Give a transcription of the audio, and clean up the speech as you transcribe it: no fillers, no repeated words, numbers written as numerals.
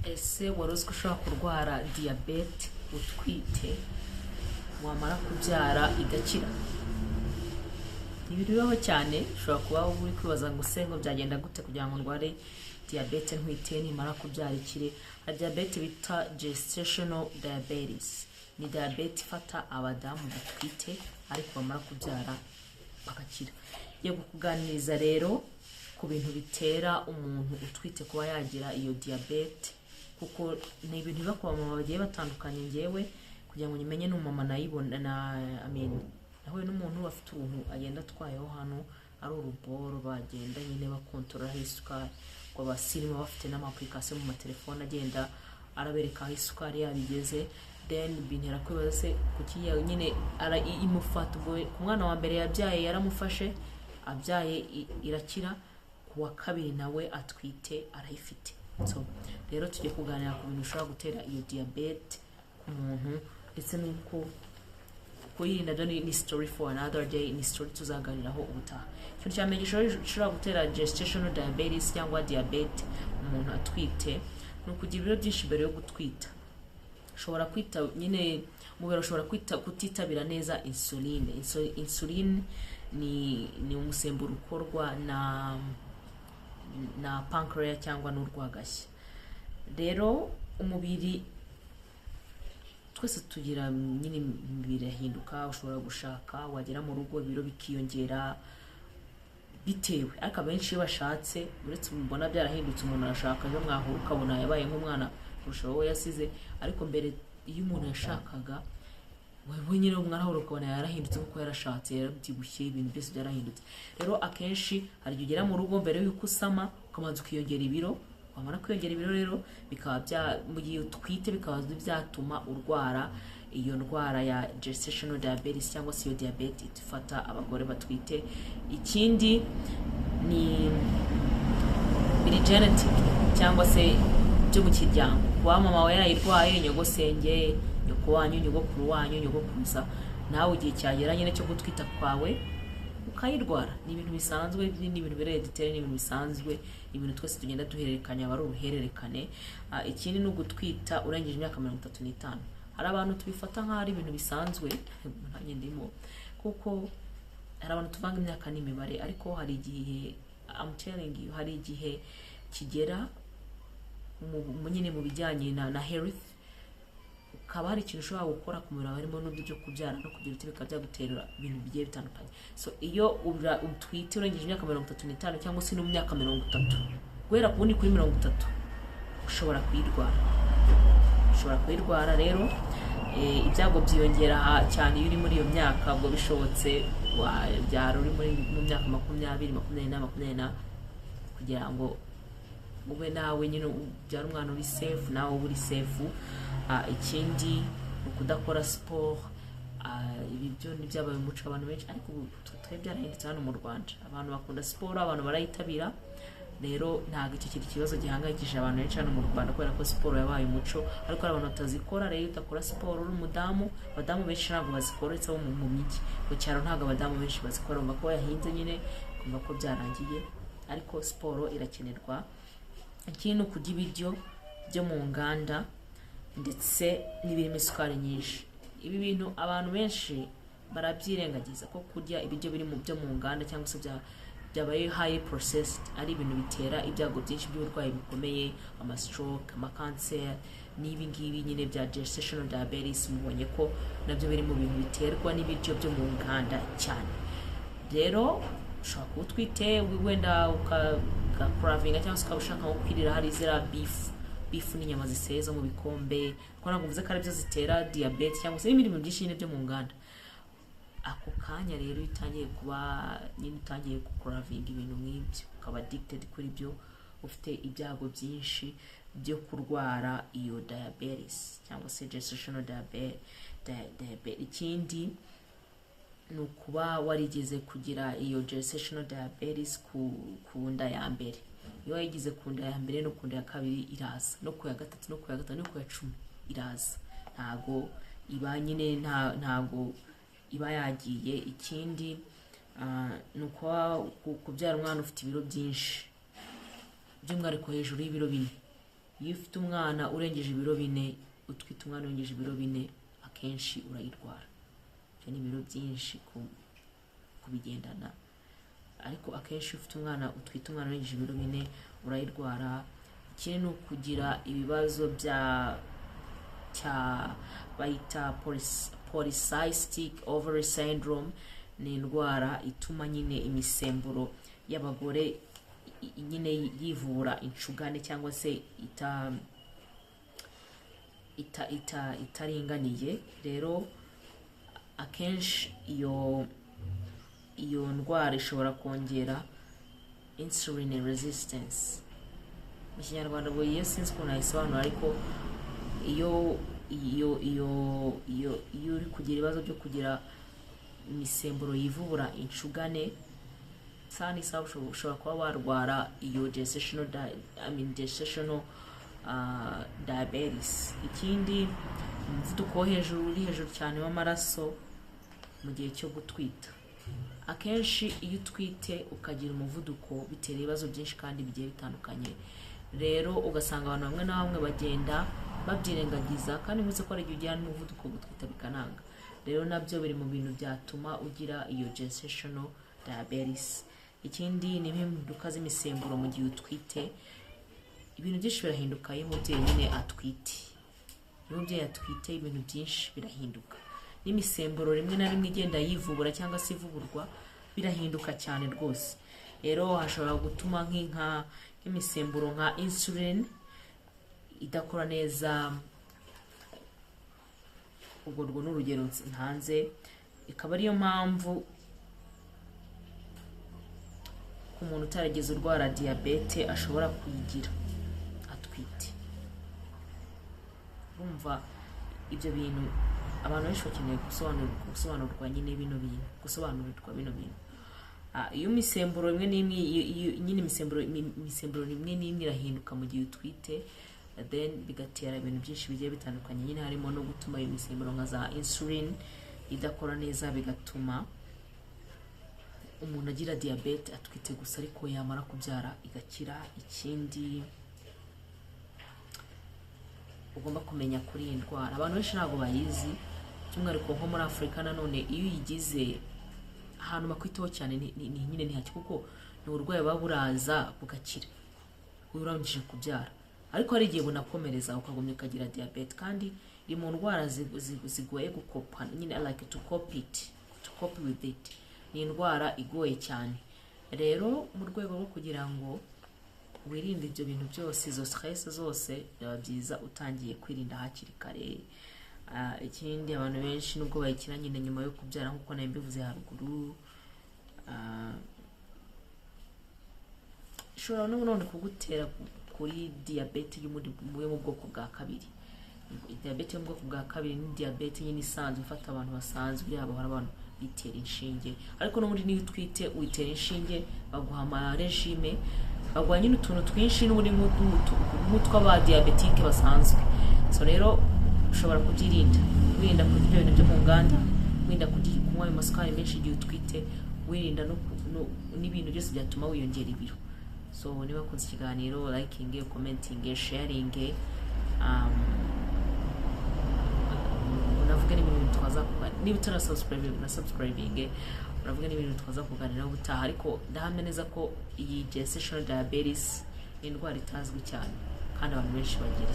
Ese wari uzi ko ushobora kurwara diyabete utwite, wamara kubyara igakira? Ni ibintu bibaho cyane. Ushobora kuba uri kwibaza ngo: "Se ngo byagenda gute kugira ngo ndware diyabete ntwite, nimara kubyara ikire?" Hari diyabete bita gestational diabetes. Ni diyabete ifata abadamu batwite, ariko bamara kubyara bagakira. Ngiye kukuganiriza rero ku bintu bitera umuntu utwite kuba yagira iyo diyabete, kuko ni ibintu biba ku bamama bagiye batandukanye. Ngewe kugira ngo nyimenye, ni umumama nayibona na, I mean, nahuye n'umuntu afite uruntu agenda atwayeho hano, ari uruboro bagenda nyine bakontorolaho isukari, ngo abasirimu bafite n'ama application mu matelefone agenda arabereka aho isukari yabo igeze. Then bintera kwibaza: se kuki nyine imufata? Ubwo ku mwana wa mbere yabyaye yaramufashe, abyaye irakira, ku wa kabiri nawe atwite arayifite. So rero tugiye kuganira ku bintu bishobora gutera iyo diyabete ku muntu, ndetse n'uko kuyirinda. Byo ni story for another day, ni story tuzaganiraho ubutaha. Ikintu cya mbere gishobora gutera gestational diabetes cyangwa diyabete umuntu atwite ni ukugira ibiro byinshi mbere yo gutwita. Ushobora kwita nyine umubiri ushobora kwita kutitabira neza insuline. Insuline ni umusemburo ukorwa na pancreas cyangwa n'urwagashya. Rero umubiri twese tugira nyine imibiri irahinduka. Ushobora gushaka, wagera mu rugo ibiro bikiyongera bitewe, ariko abenshi iyo bashatse, uretse mbona byarahindutse, umuntu arashaka, ejo mwahura ukabona yabaye nk'umwana kurusha wowe yasize. Ariko mbere iyo umuntu yashakaga, wewe nyine mwarahura ukabona yarahindutse kuko yarashatse, yarabyibushye, ibintu byose byarahindutse. Rero akenshi hari igihe ugera mu rugo mbere y'uko usama ukabanza ukiyongera ibiro. Wamara kwiyongera ibiro rero, bikaba bya mu gihe utwite bikaba byatuma urwara iyo ndwara ya gestational diabetes cyangwa se iyo diyabete ifata abagore batwite. Ikindi ni biri genetic cyangwa se byo mu kiryango. Kuba mama wawe yarayirwaye, nyogosenge, nyoko wanyu, nyogokuru wanyu, nyogokuruza, nawe igihe cyagera nyine cyo gutwita kwawe ukayirwara, ni ibintu bisanzwe, ni ibintu biri héréditaire, ni ibintu bisanzwe, ni ibintu twese tugenda duhererekanya, aba ari uruhererekane. Ikindi ni ugutwita urengeje imyaka 35. Hari abantu tubifata nk'aho ari ibintu bisanzwe, nanjye ndimo, kuko hari abantu tuvanga imyaka n'imibare. Ariko hari igihe, I'm telling you, hari igihe kigera nyine mu bijyanye na health, ukaba hari ikintu ushobora gukora ku mubiri wawe, harimo n'ibyo byo kubyara no kugira uti, bikaba byagutera ibintu bigiye bitandukanye. So iyo utwite urengeje imyaka 35 cyangwa se no mu myaka 30, guhera ku wundi kuri 30, ushobora kuyirwara, ushobora kuyirwara. Rero ibyago byiyongera cyane iyo uri muri iyo myaka. Ubwo bishobotse wabyara uri mu myaka 20, 20 na 20 na, kugira ngo ube nawe nyine ubyara umwana uri safe, nawe uba uri safe. Ikindi ni ukudakora siporo. Ibi byo ni byabaye umuco abantu benshi, ariko ubu twari byarahindutse hano mu Rwanda, abantu bakunda siporo, abantu barayitabira. Rero ntabwo icyo kiri ikibazo gihangayikishije abantu benshi hano mu Rwanda, kubera ko siporo yabaye umuco, ariko hari abantu batazikora. Rero iyo udakora siporo uri umudamu, abadamu benshi ntabwo bazikora, uretse abo mu mijyi. Mu cyaro ntabwo abadamu benshi bazikora, bumva ko yahinze nyine, kumva ko byarangiye, ariko siporo irakenerwa. Ikindi ni ukurya ibiryo byo mu nganda ndetse n'ibirimo isukari nyinshi. Ibi bintu abantu benshi barabyirengagiza, ko kurya ibiryo biri mu byo mu nganda cyangwa se bya byabaye high processed ari ibintu bitera ibyago byinshi by'uburwayi bukomeye, ama stroke, amakanseri, n'ibi ngibi nyine bya gestational diabetes. Mubonye ko nabyo biri mu bintu biterwa n'ibiryo byo mu nganda cyane. Rero ushobora kuba utwite, wenda ukacravinga cyangwa se ukaba ushaka nko kwirira hari ziriya beef n'inyama ziseye zo mu bikombe, kuko ntabwo mvuze ko aribyo zitera diyabete, cyangwa se n'ibindi bintu byinshi nyine byo mu nganda. Ako kanya rero iyo utangiye kuba nyine utangiye gucravinga ibintu nk'ibyo, ukaba addicted kuri byo, ufite ibyago byinshi byo kurwara iyo diabetes cyangwa se gestational diabetes. Ikindi ni ukuba warigeze kugira iyo gestational diabetes ku nda ya mbere. Iyo wayigize ku nda ya mbere, no ku nda ya kabiri iraza, no ku ya gatatu, no ku ya gatanu, no ku ya 10 iraza. Ntago iba nyine ntago iba yagiye. Ikindi ni ukuba kubyara umwana ufite ibiro byinshi, by'umwihariko hejuru y'ibiro 4. Iyo ufite umwana urengeje ibiro 4, utwite umwana urengeje ibiro 4, akenshi urayirwara. Ibyo ni ibiro byinshi kubigendana, ariko akenshi iyo ufite umwana, utwite umwana urengeje ibiro 4, urayirwara. Ikindi ni ukugira ibibazo bya cya bayita polycystic ovary syndrome. Ni indwara ituma nyine imisemburo y'abagore nyine yivura inshugane cyangwa se ita itaringaniye. Rero akenshi iyo ndwara ishobora kongera insulin resistance. Mu Kinyarwanda ngo iyo sinzi ukuntu nayisobanura, ariko iyo uri kugira ibibazo byo kugira imisemburo yivubura inshugane, isaha n'isaha ushobora kuba warwara iyo gestational I mean gestational diabetes. Ikindi, umuvuduko wo hejuru, uri hejuru cyane w'amaraso mu gihe cyo gutwita. Akenshi iyo utwite ukagira umuvuduko, bitera ibibazo byinshi kandi bigiye bitandukanye. Rero ugasanga abantu bamwe na bamwe bagenda babyirengagiza, kandi uretse ko hari igihe ugira n'umuvuduko gutwita bikananga. Rero nabyo biri mu bintu byatuma ugira iyo gestational diabetes. Ikindi ni impinduka z'imisemburo mu gihe utwite. Ibintu byinshi birahinduka iyo umubyeyi nyine atwite. Iyo umubyeyi atwite, ibintu byinshi birahinduka, n'imisemburo rimwe na rimwe igenda yivubura cyangwa se ivugurwa, birahinduka cyane rwose. Rero hashobora gutuma nk'imisemburo nka insulin idakora neza. Ubwo rwo ni urugero ntanze, ikaba ariyo mpamvu ku muntu utarigeze urwara diyabete ashobora kuyigira atwite. Urumva ibyo bintu abantu benshi bakeneye gusobanurwa nyine bino bintu, gusobanurirwa bino bintu. Iyo imisemburo imwe n'imwe nyine imisemburo imwe n'imwe irahinduka mu gihe utwite, then bigatera ibintu byinshi bigiye bitandukanye nyine, harimo no gutuma iyo misemburo nka za insulin idakora neza, bigatuma umuntu agira diyabete atwite gusa, ariko yamara kubyara igakira. Ikindi ugomba kumenya kuri iyi ndwara, abantu benshi ntabwo bayizi, by'umwihariko nko muri Afurika. Nanone iyo uyigize, ahantu bakwitaho cyane ni nyine ni hake, kuko ni uburwayi buba buraza bugakira urangije kubyara, ariko hari igihe bunakomereza ukagumya ukagira diyabete. Kandi iri mu ndwara zigoye gukopa nyine, like to cope it, to cope with it. Ni indwara igoye cyane. Rero mu rwego rwo kugira ngo wirinde ibyo bintu byose, izo stress zose, byaba byiza utangiye kwirinda hakiri kare. Ikindi, abantu benshi nubwo bayikira nyine nyuma yo kubyara nk'uko nari mbivuze haruguru, ishobora no none kugutera kuri diyabete yo mu bwoko bwa kabiri. Diyabete yo mu bwoko bwa kabiri ni diyabete nyine isanzwe ifata abantu basanzwe, yaba hari abantu bitera inshinge, ariko n'ubundi niyo utwite witera inshinge, baguha ama régime, baguha nyine utuntu twinshi n'ubundi nk'utw'abadiyabetike basanzwe. So rero ushobora kubyirinda wirinda kurya ibyo bintu byo mu nganda, wirinda kunywa ayo masukari menshi igihe utwite, wirinda n'ibintu byose byatuma wiyongera ibiro. So niba wakunze ikiganiro, liking, commenting, sharing, unavuga n'ibintu twaza kuganira. Niba utara subscribe na subscribing, uravuga n'ibintu twaza kuganiraho ubutaha. Ariko ndahamya neza ko iyi gestational diabetes ni indwara itazwi cyane kandi abantu benshi bagira.